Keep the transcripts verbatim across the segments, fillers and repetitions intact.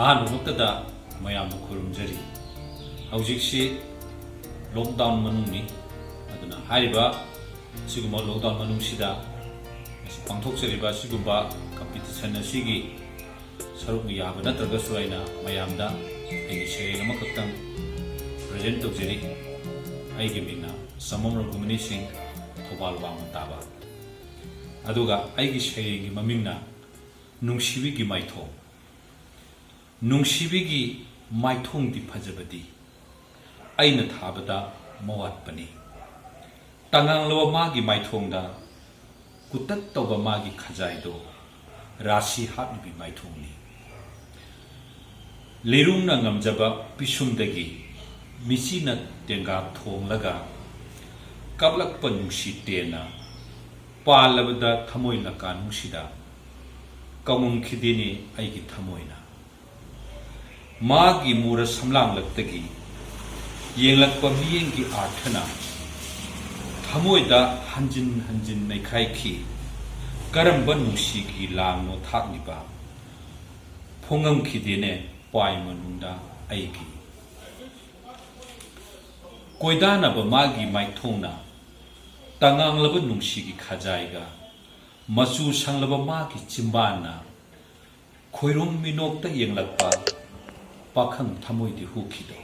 ꯑꯍꯥꯟꯕꯃꯛꯇꯗ ꯃꯌꯥꯝꯕꯨ ꯈꯨꯔꯨꯝꯖꯔꯤ꯫ ꯍꯧꯖꯤꯛꯁꯤ lockdown ꯃꯅꯨꯡꯅꯤ꯫ ꯑꯗꯨꯅ ꯍꯥꯏꯔꯤꯕ ꯁꯤꯒꯨꯝꯕ lockdown ꯃꯅꯨꯡꯁꯤꯗ ꯄꯥꯡꯊꯣꯛꯆꯔꯤꯕ ꯁꯤꯒꯨꯝꯕ competition ꯑꯁꯤꯒꯤ ꯁꯔꯨꯛ ꯌꯥꯕ ꯅꯠꯇ꯭ꯔꯒꯁꯨ ꯑꯩꯅ ꯃꯌꯥꯝꯗ ꯑꯩꯒꯤ ꯁꯩꯔꯦꯡ ꯑꯃꯈꯛꯇꯪ present ꯇꯧꯖꯔꯤ꯫ ꯑꯩꯒꯤ ꯃꯤꯡꯅ ꯁꯃꯝ ꯔꯘꯨꯃꯅꯤ ꯁꯤꯡ, ꯊꯧꯕꯥꯜ ꯋꯥꯡꯃ ꯇꯥꯕ꯫ ꯑꯗꯨꯒ ꯑꯩꯒꯤ ꯁꯩꯔꯦꯡꯒꯤ ꯃꯃꯤꯡꯅ ꯅꯨꯡꯁꯤꯕꯤꯒꯤ ꯃꯥꯏꯊꯣꯡ꯫ ꯅꯨꯡꯁꯤꯕꯤꯒꯤ ꯃꯥꯏꯊꯣꯡꯗꯤ ꯐꯖꯕꯗꯤ ꯑꯩꯅ ꯊꯥꯕꯗ ꯃꯋꯥꯠꯄꯅꯤ꯫ ꯇꯉꯥꯡꯂꯕ ꯃꯥꯒꯤ ꯃꯥꯏꯊꯣꯡꯗ ꯀꯨꯇꯠ ꯇꯧꯕ ꯃꯥꯒꯤ ꯈꯖꯥꯏꯗꯣ ꯔꯥꯁꯤ ꯍꯥꯞꯂꯤꯕꯤ ꯃꯥꯏꯊꯣꯡꯅꯤ꯫ ꯂꯤꯔꯨꯡꯅ ꯉꯝꯖꯕ ꯄꯤꯁꯨꯝꯗꯒꯤ ꯃꯤꯆꯤꯅ ꯇꯦꯡꯒꯥ ꯊꯣꯡꯂꯒ ꯀꯥꯞꯂꯛꯄ ꯅꯨꯡꯁꯤ ꯇꯦꯟꯅ ꯄꯥꯜꯂꯕꯗ ꯊꯃꯣꯏ ꯂꯀꯥ ꯅꯨꯡꯁꯤꯗ ꯀꯪꯉꯝꯈꯤꯗꯦꯅꯦ ꯑꯩꯒꯤ ꯊꯃꯣꯏꯅ꯫ ꯃꯥꯒꯤ ꯃꯨꯔ ꯁꯝꯂꯥꯡꯂꯛꯇꯒꯤ ꯌꯦꯡꯂꯛꯄ ꯃꯤꯠꯌꯦꯡꯒꯤ ꯑꯥꯔꯊꯅ ꯊꯃꯣꯏꯗ ꯍꯟꯖꯤꯟ ꯍꯟꯖꯤꯟ ꯅꯩꯈꯥꯏꯈꯤ꯫ ꯀꯔꯝꯕ ꯅꯨꯡꯁꯤꯒꯤ ꯂꯥꯡꯅꯣ ꯊꯥꯛꯂꯤꯕ? ꯐꯣꯡꯉꯝꯈꯤꯗꯦꯅꯦ ꯄꯥꯏ ꯃꯅꯨꯡꯗ ꯑꯩꯒꯤ꯫ ꯀꯣꯏꯗꯥꯅꯕ ꯃꯥꯒꯤ ꯃꯥꯏꯊꯣꯡꯅ ꯇꯉꯥꯡꯂꯕ ꯅꯨꯡꯁꯤꯒꯤ ꯈꯖꯥꯏꯒ ꯃꯆꯨ ꯁꯪꯂꯕ ꯃꯥꯒꯤ ꯆꯤꯝꯕꯥꯟꯅ ꯈꯣꯏꯔꯨꯝ ꯃꯤꯅꯣꯛꯇ ꯌꯦꯡꯂꯛꯄ ꯄꯥꯈꯪ ꯊꯃꯣꯏꯗꯤ ꯍꯨꯈꯤꯗꯣ꯫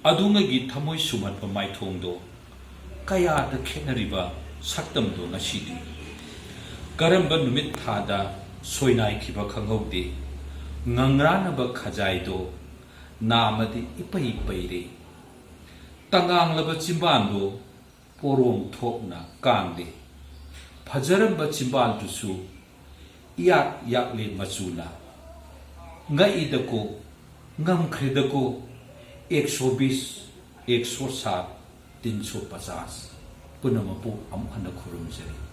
ꯑꯗꯨꯉꯩꯒꯤ ꯊꯃꯣꯏ ꯁꯨꯝꯍꯠꯄ ꯃꯥꯏꯊꯣꯡꯗꯣ ꯀꯌꯥꯗ ꯈꯦꯠꯅꯔꯤꯕ ꯁꯛꯇꯝꯗꯣ ꯉꯁꯤꯗꯤ꯫ ꯀꯔꯝꯕ ꯅꯨꯃꯤꯠ ꯊꯥꯗ ꯁꯣꯏꯅꯥꯏꯈꯤꯕ ꯈꯪꯍꯧꯗꯦ꯫ ꯉꯪꯔꯥꯅꯕ ꯈꯖꯥꯏꯗꯣ ꯅꯥꯃꯗꯤ ꯏꯄꯩ ꯄꯩꯔꯦ꯫ ꯇꯉꯥꯡꯂꯕ ꯆꯤꯝꯕꯥꯜꯗꯣ ꯄꯣꯔꯣꯝ ꯊꯣꯛꯅ ꯀꯥꯡꯂꯦ꯫ ꯐꯖꯔꯝꯕ ꯆꯤꯝꯕꯥꯜꯗꯨꯁꯨ ꯏꯌꯥꯛ ꯌꯥꯛꯂꯦ ꯃꯆꯨꯅ꯫ ꯉꯛꯏꯗꯀꯣ, ꯉꯝꯈ꯭ꯔꯦꯗꯀꯣ, ꯑꯦꯛ ꯁꯣ ꯕꯤꯁ, ꯑꯦꯛ ꯁꯣ ꯁꯥꯠ, ꯇꯤꯟ ꯁꯣ ꯄꯆꯥꯁ꯫ ꯄꯨꯝꯅꯃꯛꯄꯨ ꯑꯃꯨꯛ ꯍꯟꯅ ꯈꯨꯔꯨꯝꯖꯔꯤ꯫